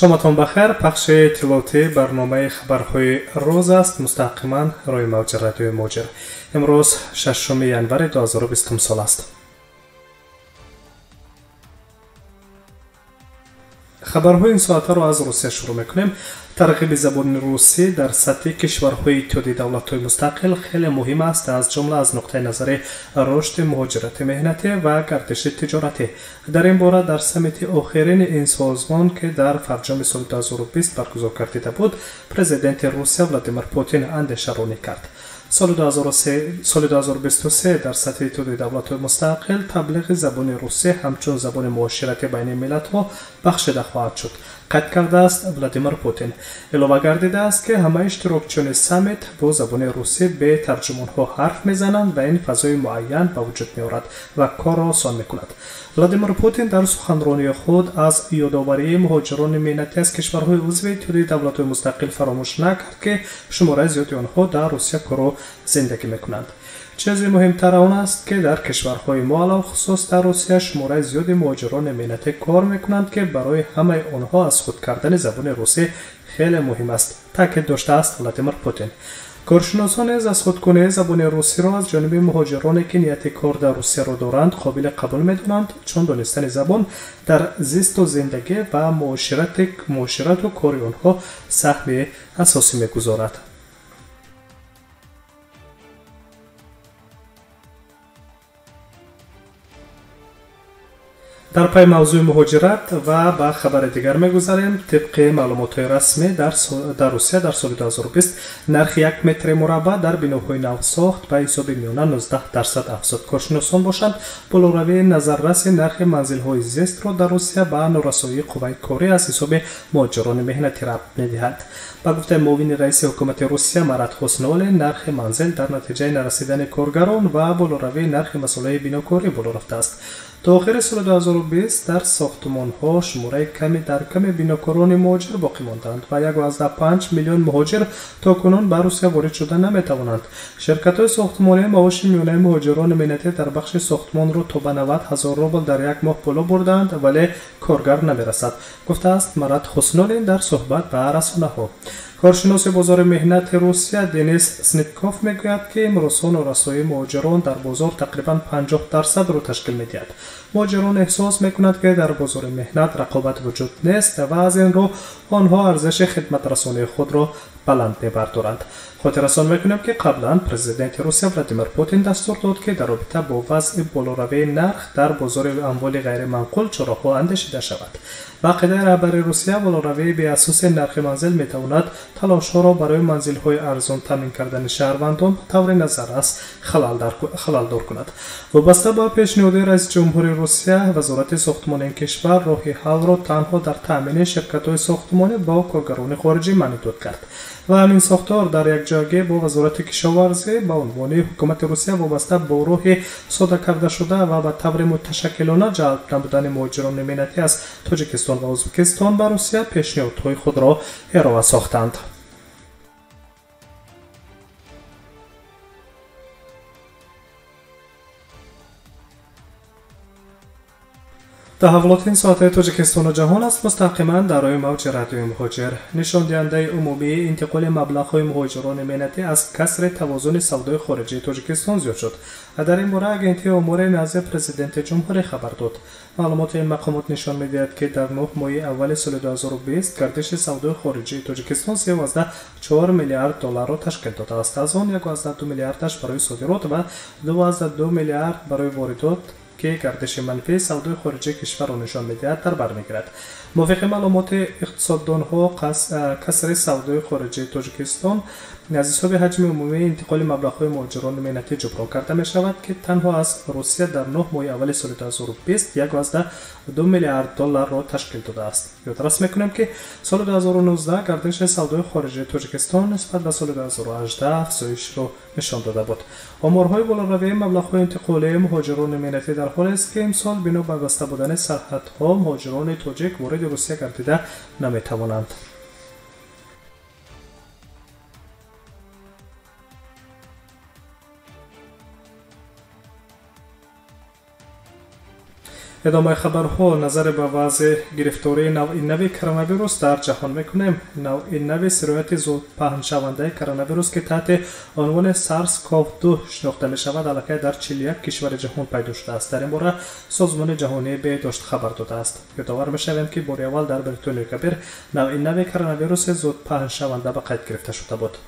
Шоматон бахайр. Пахши иттилоотии барномаи хабарҳои рӯз аст, мустақиман рӯи мавҷи радиои Муҳоҷир. Имрӯз 6 январи 2020 сол аст. Хабарҳои ин соатаро аз Русия шурӯъ мекунем. Тарғиби забони русӣ дар сатҳи кишварҳои Иттиҳоди давлатҳои мустақил хеле муҳим аст, аз ҷумла аз нуқтаи назари рушди муҳоҷирати меҳнатӣ ва гардиши тиҷоратӣ. Дар ин бора дар саммити охирини ин созмон, ки дар фарҷоми соли 2020 баргузор гардида буд, президенти Русия Владимир Путин андешаронӣ кард. Соли 2023 дар сатҳи Иттиҳоди давлатҳои мустақил таблиғи забони русӣ ҳамчун забони муоширати байни миллатҳо бахшида хоҳад шуд, қайд кардааст Владимир Путин. Илова гардидааст, ки ҳамаи иштирокчиёни саммит бо забони русӣ бе тарҷумонҳо ҳарф мезананд ва ин фазои муайян ба вуҷуд меорад ва корро осон мекунад. Владимир Путин дар суханронии худ аз ёдоварии муҳоҷирони меҳнатӣ аз кишварҳои узви Иттиҳоди давлатҳои мустақил фаромӯш накард, ки шумораи зиёди онҳо дар Русия кору зиндагӣ мекунанд. Чизи муҳимтар он аст, ки дар кишварҳои мо, алалхусус дар Русия, шумораи зиёди муҳоҷирони меҳнатӣ кор мекунанд, ки барои ҳамаи онҳо аз худ кардани забони русӣ хеле муҳим аст, таъкид доштааст Владимир Путин. Коршиносон низ аз худкунии забони русиро аз ҷониби муҳоҷироне, ки нияти кор дар Русияро доранд, қобили қабул медонанд, чун донистани забон дар зисту зиндагӣ ва муоширату кори онҳо саҳми асосӣ мегузорад. Дар пай мавзӯи муҳоҷират ва ба хабари дигар мегузарем. Тибқи маълумотҳои расмӣ дар Русия дар соли 2020 нархи як метри мураббаъ дар биноҳои навсохт ба ҳисоби миёна 19% афзуд. Коршиносон бошанд, болоравии назарраси нархи манзилҳои зистро дар Русия ба норасоии қувваи корӣ аз ҳисоби муҳоҷирони меҳнатӣ рабт медиҳад. Ба гуфтаи муовини раиси ҳукумати Русия Марат Хуснуллин, нархи манзил дар натиҷаи нарасидани коргарон ва болоравии нархи масолеҳи бинокорӣ боло рафтааст. То охири соли 2020 дар сохтмонҳо шумораи ками дар ками бинокорони муҳоҷир боқӣ монданд ва 1,5 миллион муҳоҷир то кунун ба Русия ворид шуда наметавонанд. Ширкатҳои сохтмонӣ маоши миёнаи муҳоҷирони меҳнатӣ дар бахши сохтмонро то ба 90 ҳазор рубл дар як моҳ боло бурдаанд, вале коргар намерасад, гуфтааст Марат Хуснуллин дар суҳбат ба расонаҳо. Коршиноси бозори меҳнати Русия Денис Снитков мегӯяд, ки имрӯзҳо норасоии муҳоҷирон дар бозор тақрибан 50%-ро ташкил медиҳад. Муҳоҷирон эҳсос мекунанд, ки дар бозори меҳнат рақобат вуҷуд нест ва аз ин рӯ онҳо арзиши хидматрасонии худро баланд мебардоранд. Хотиррасон мекунем, ки қаблан президенти Русия Владимир Путин дастур дод, ки дар робита бо вазъи болоравии нарх дар бозори амволи ғайриманқул чораҳо андешида шавад. Ба ақидаи раҳбари Русия, болоравии беасоси нархи манзил метавонад талошҳоро барои манзилҳои арзон таъмин кардани шаҳрвандон таври назаррас халалдор кунад. Вобаста ба пешниҳоди раиси ҷумҳури Русия, вазорати сохтмони ин кишвар роҳи ҳаллро танҳо дар таъмини ширкатҳои сохтмонӣ бо коргарони хориҷӣ маънидод кард ва ҳамин сохтор дар якҷоягӣ бо вазорати кишоварзӣ ба унвони ҳукумати Русия вобаста бо роҳи сода кардашуда ва ба таври муташаккилона ҷалб намудани муҳоҷирони меҳнатӣ аз Тоҷикистон ва Ӯзбекистон ба Русия пешниҳодҳои худро ироа сохтанд. Таҳаввулоти ин соатаи Тоҷикистону ҷаҳон аст мустақиман дар рӯи мавҷи радиои Муҳоҷир. Нишондиҳандаи умумии интиқоли маблағҳои муҳоҷирони меҳнатӣ аз касри тавозуни савдои хориҷии Тоҷикистон зиёд шуд. Дар ин бора агентии омори назди президенти ҷумҳурӣ хабар дод. Маълумоти ин мақомот нишон медиҳад, ки дар 9 моҳи аввали соли 2020 гардиши савдои хориҷии Тоҷикистон 3,4 миллиард долларро ташкил додааст. Аз он 1,2 миллиардаш барои содирот ва 2,2 миллиард барои воридот, ки гардиши манфии савдои хориҷии кишварро нишон медиҳад, дар бар мегирад. Мувофиқи маълумоти иқтисоддонҳо, касри савдои хориҷии Тоҷикистон аз ҳисоби ҳаҷми умумии интиқоли маблағҳои муҳоҷирони меҳнатӣ ҷуброн карда мешавад, ки танҳо аз Русия дар 9 моҳи аввали соли 2020 1,2 миллиард долларро ташкил додааст. Ёдрас мекунем, ки соли 2019 гардиши савдои хориҷии Тоҷикистон нисбат ба соли 2018 афзоишро нишон дода буд. Оморҳои болоравии маблағҳои интиқолии муҳоҷирони меҳнатӣ дар ҳолест, ки имсол бино ба баста будани сарҳадҳо муҳоҷирони тоҷик вориди Русия гардида наметавонанд. Идомаи хабарҳо назар ба вазъи гирифтории навъи нави коронавирус дар ҷаҳон мекунем. Навъи нави сирояти зудпаҳншавандаи коронавирус, ки таҳти унвони SARS-CoV-2 шинохта мешавад, аллакай дар 41 кишвари ҷаҳон пайдо шудааст. Дар ин бора Созмони ҷаҳонии беҳдошт хабар додааст. Ёдовар мешавем, ки бори аввал дар Бритониёи Кабир навъи нави коронавируси зудпаҳншаванда ба қайд гирифта шуда буд.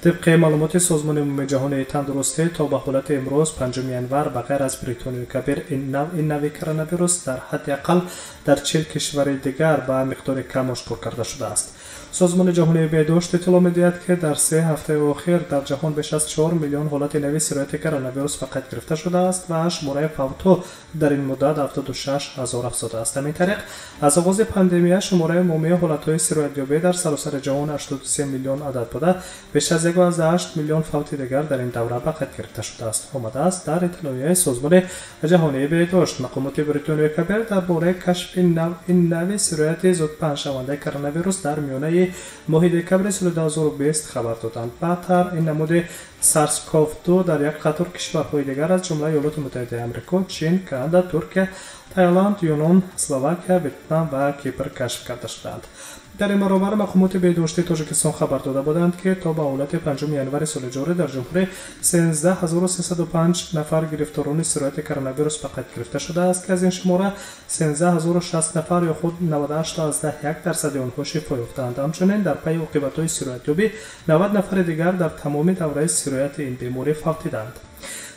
Тибқи маълумоти Созмони умумии ҷаҳонии тандурустӣ, то ба ҳолати имрӯз 5 январ ба ғайр аз Бритониёи Кабир ин навъи нави коронавирус дар ҳадди ақал дар 40 кишвари дигар ба миқдори кам ошкор карда шудааст. Созмони ҷаҳонии беҳдошт иттилоъ медиҳад, ки дар 3 ҳафтаи охир дар ҷаҳон беш аз 4 миллион ҳолати нави сирояти коронавирус ба қайд гирифта шудааст ва шумораи фавтҳо дар ин муддат 76 ҳазор афзудааст. Ҳамин тариқ, аз оғози пандемия шумораи умумии ҳолатҳои сироятёбӣ дар саросари ҷаҳон 83 миллион адад буда, беш аз 1,8 миллион фавти дигар дар ин давра ба қайд гирифта шудааст. Омадааст дар иттилоияи Созмони ҷаҳонии беҳдошт. Мақомоти Бритониёи Кабир дар бораи кашфи навъи нави сирояти зудпаҳншавандаи коронавирус дар миёнаи моҳи декабри соли 2020 хабар доданд. Баъдтар ин намуди SARS-CoV-2 дар як қатор кишварҳои дигар аз ҷумла Иёлоти Муттаҳидаи Амрико, Чин, Канада, Туркия, Таиланд, Юнон, Словакия, Ветнам ва Кипр кашф карда шуданд. Дар ин баробар мақомоти беҳдоштии Тоҷикистон хабар дода буданд, ки то ба ҳолати 5 январи соли ҷорӣ дар ҷумҳурӣ 13305 нафар гирифторони сирояти коронавирус ба қайд гирифта шудааст, ки аз ин шумора 13060 нафар ё худ 98,1% онҳо шифо ёфтаанд. Ҳамчунин дар пайи оқибатҳои сироятёбӣ 90 нафари дигар дар тамоми давраи сирояти ин беморӣ фавтиданд.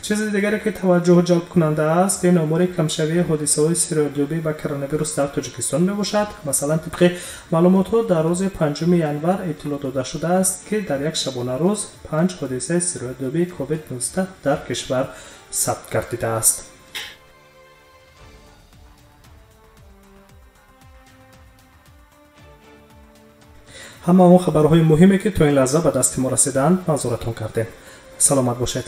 Чизи дигаре, ки таваҷҷӯҳ ҷалбкунанда аст, ин омори камшавии ҳодисаҳои сироятёбӣ ба коронавирус дар Тоҷикистон мебошад. Масалан, тибқи маълумотҳо дар рӯзи 5 январ иттилоъ дода шудааст, ки дар як шабонарӯз 5 ҳодисаи сироятёбии COVID-19 дар кишвар сабт гардидааст. Ҳама он хабарҳои муҳиме, ки то ин лаҳза ба дасти мо расиданд, манзуратон кардем. Саломат бошед.